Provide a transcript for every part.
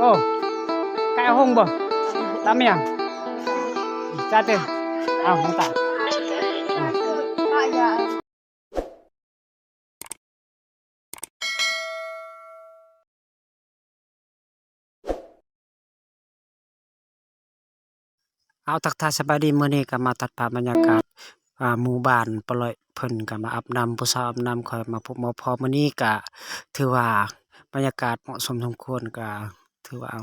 ໂອ້ ໄກ່ເອົາຫົງບໍ່? ຕາມຫຍັງ? ຈ້າເຕີ ເອົາຫົງຕາມ. ເອົາ ທັກທາຍສະບາຍດີ. ມື້ນີ້ກໍມາຕັດພາບບັນຍາກາດ ອ່າ ໝູ່ບ້ານປາຫຼ້ອຍ ເພິ່ນກໍມາອາບນ້ຳ ຜູ້ສາວອາບນ້ຳ ຂ້ອຍມາພົບມາພໍ້. ມື້ນີ້ກໍຖືວ່າບັນຍາກາດເໝາະສົມສົມຄວນ ກໍຖືວ່າ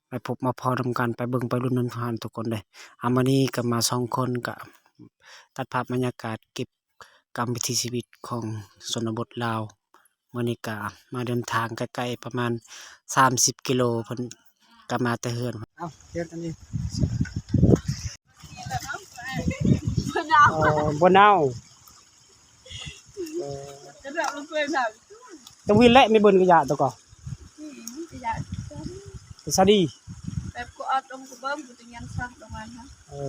ໄປພົບມາພໍ້ນຳກັນ ໄປເບິ່ງໄປລຸ້ນນຳກັນທຸກຄົນເດີ. ອ່າ ມື້ນີ້ກໍມາສອງຄົນ ກໍຕັດພາບບັນຍາກາດເກັບ ກຳວິຖີຊີວິດຂອງຊົນນະບົດລາວ. ມື້ນີ້ກະມາເດີນທາງໃກ້ໆ ປະມານສາມສິບກິໂລ ເພິ່ນກະມາແຕ່ເຮືອນ. ເອົາ ເຮັດອັນນີ້ ບໍ່ເນົ່າ ເອີ ບໍ່ເນົ່າ ເອີ ກະເດືອກລົງເຄີຍນະ ຕະວິນແຫຼະ ມີເບິ່ນກະຢາດຕະກໍ ອືມ ກະຢາດ ສະດີ ແບບກູອອດລົງກູເບິ່ງ ກູຈະຍັນສັດລົງມານະ ເອີ.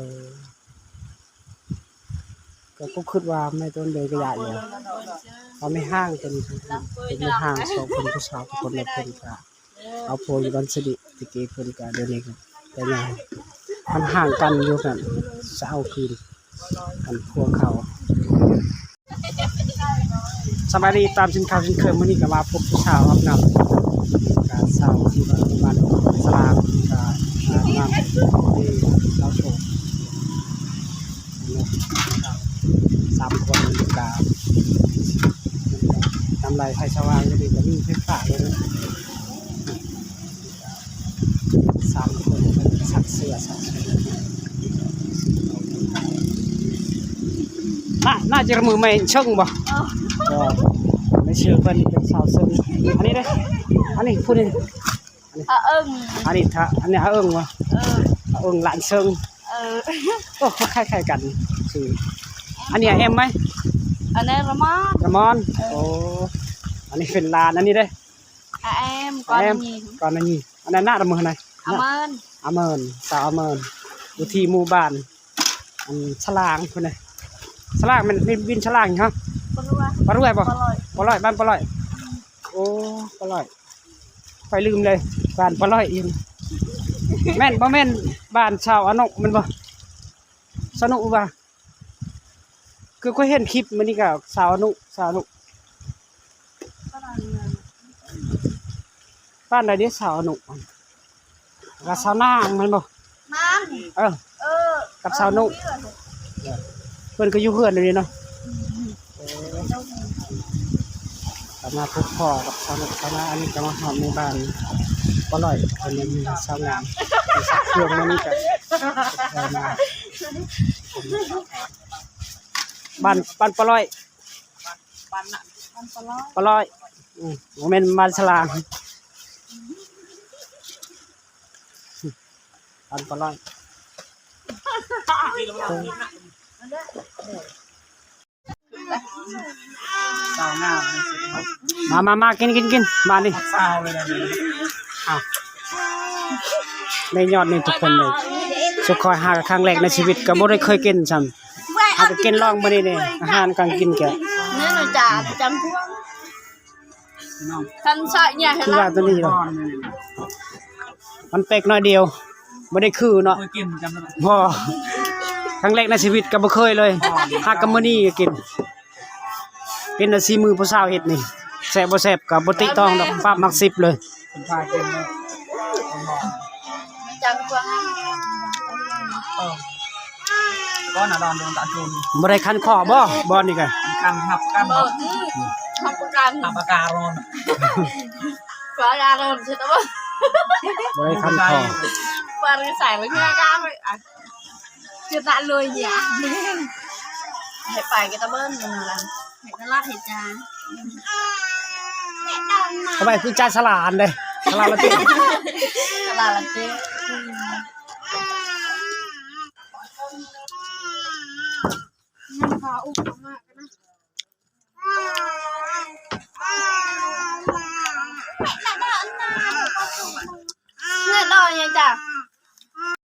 ກໍ ກໍຄິດວ່າແມ່ຕົນເດີນກະຢາດຢູ່ ເພາະແມ່ຮ້າງເພິ່ນ ເປັນແມ່ຮ້າງສອງຄົນ ຜູ້ສາວຄົນລະຄົນ ກະເອົາຜົວຢູ່ບ້ານສະດິ ແຕ່ກີ້ເພິ່ນກະ ດຽວນີ້ກະ ກະຍັງ ມັນຫ່າງກັນຢູ່ ກະຊາວຄືນ ອັນພວກເຂົາ. ສະບາຍດີ ຕາມເຊັ່ນເກົ່າເຊັ່ນເຄີຍ ມື້ນີ້ກໍມາພົບຜູ້ສາວອາບນ້ຳ ກະສາວທີ່ວ່າບ້ານສະລາງ ກະອາບນ້ຳທີ່ລາວໂສດ ສາມຄົນ ກະນ້ຳໄຫຼໄຟສະຫວ່າງ ຢູ່ນີ້ກະມີໄຟຟ້າຢູ່ເນາະ. ສາມຄົນ ຊັກເສື້ອ ຊັກເສື້ອ ໜ້າ ໜ້າຈະລະມືແມ່ນເຊິ່ງບໍ່? ເອີ ແມ່ເຊີງເພິ່ນເປັນສາວເຊິ່ງ ອັນນີ້ເດ້ ອັນນີ້ຜູ້ນີ້ ອັນນີ້ ອາເອິງ ອັນນີ້ ທະ ອັນນີ້ ອາເອິງບໍ່? ເອີ ອາເອິງຫຼານເຊິ່ງ ເອີ ໂອ້ ຄ້າຍໆກັນຊື່ ອັນນີ້ ອາແອມໄໝ? ອັນນີ້ ລະມອນ ລະມອນ ເອີ ໂອ້ ອັນນີ້ເປັນຫຼານ ອັນນີ້ເດ້ ອາແອມ ກອນນີ້ ກອນນີ້ ອັນນັ້ນນະລະເມີນະ ອາເມີນ ອາເມີນ ສາວອາເມີນ ຢູ່ທີ່ໝູ່ບ້ານ ອັນສະຫຼາງພຸ້ນນະ ສະຫຼາງແມ່ນ ວິນສະຫຼາງຫຍັງຫະ? ປາຣວຍ ປາຣວຍບໍ່? ປາຫຼ້ອຍ ປາຫຼ້ອຍ ບ້ານປາຫຼ້ອຍ ໂອ້ ປາຫຼ້ອຍ ຂ້ອຍລືມເລີຍ ບ້ານປາຫຼ້ອຍອີ່ຫຍັງ ແມ່ນ ບໍ່ແມ່ນບ້ານສາວອານຸແມ່ນບໍ່? ສາວອານຸວ່າ ຄືຂ້ອຍເຫັນຄລິບມື້ນີ້ກະສາວອານຸ ສາວອານຸ ບ້ານໃດເດ ສາວອານຸ ກັບສາວນາງແມ່ນບໍ່? ນາງ ເອີ ເອີ ກັບສາວອານຸ ເອີ ເພິ່ນກໍຢູ່ເຮືອນດຽວນີ້ເນາະ ເອີ ກໍມາພົບພໍ້ກັບສາວອານຸ ສາວນາງ ອັນນີ້ກໍມາຮອດໝູ່ບ້ານປາຫຼ້ອຍ ເພິ່ນມີສາວງາມ ມີສັກເຄື່ອງ ມື້ນີ້ກໍໄດ້ມາ ບ້ານ ບ້ານປາຫຼ້ອຍ ບ້ານ ບ້ານປາຫຼ້ອຍ ປາຫຼ້ອຍ ອືມ ບໍ່ແມ່ນບ້ານສະຫຼາງ ບ້ານປາຫຼ້ອຍ ສາວງາມ ມາ ມາ ມາ ກິນ ກິນ ກິນ ມານີ້ ສາວເລີຍນະ ອ້າວ ໃນຍອດນີ້ທຸກຄົນເລີຍ ສຸກຂ້ອຍຫາກະຄັ້ງແລກໃນຊີວິດ ກະບໍ່ໄດ້ເຄີຍກິນຊ້ຳ ຫາກະກິນລອງມື້ນີ້ນີ້ ອາຫານການກິນກະ ນີ້ນະ ຈານຈຳພວງ ຄັນໃສ່ເນຍ ຄືວ່າໂຕນີ້ເນາະ ມັນແປກໜ້ອຍດຽວ ບໍ່ໄດ້ຄືເນາະ ບໍ່ ຄັ້ງແລກໃນຊີວິດກໍບໍ່ເຄີຍເລີຍ ຫາກະມື້ນີ້ກໍກິນ ກິນແຕ່ສີມືຜູ້ສາວເຮັດນີ້ ແຊບບໍ່ແຊບກໍບໍ່ຕິຕອງດອກ ປາບໝາກສິບເລີຍ ຈັງກວ່າ ເອີ ບໍ່ນະ ດອນດວງຕາຈູນ ບໍ່ໄດ້ຂັນຂໍ້ບໍ່? ບ່ອນນີ້ກະຂັນຮັບກັນບໍ່? ຮັບປະກັນ ຮັບປະການ ບໍ່ໄດ້ຂັນຂໍ້ ປານໃສ່ເລີຍ ຄືຕາລຸຍຢາ ໃຫ້ໄປກໍຕະເບິ່ງ ເຮັດຕະຫຼາດເຮັດຈ້າ ເອົາໄປຄືຈ້າສະຫຼານເດ້ ສະຫຼານລະຕິ ສະຫຼານລະຕິ ອືມ ຍັງພາອຸບມາ